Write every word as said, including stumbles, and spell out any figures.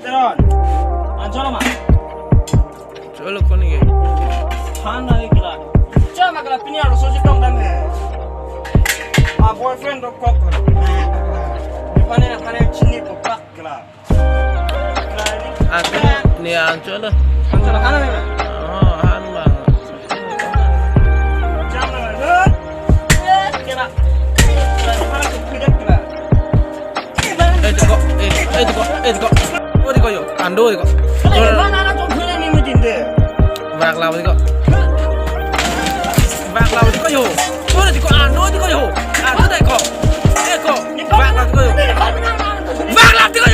Teron. Ancholo ma. Cholo koni ke? Than na ikla. Chama kala pini arloso si tong dan he. A boyfriend do kok. Ni pane pane chini ko pak kala. Aku ni ancholo. Ancholo hana ni. Oh, han bang. Jam na. Kena. Hana ko kudak kala. Eh, tiko, eh, eh, tiko, eh, tiko. Oh, tiko yo, ando tiko. Mana na tuh punya ni mungkin deh. Bak law tiko. Bak law tiko yo. Oh, tiko, ando tiko yo. Ando tiko. Eh, ko. Bak law tiko yo. Bak law tiko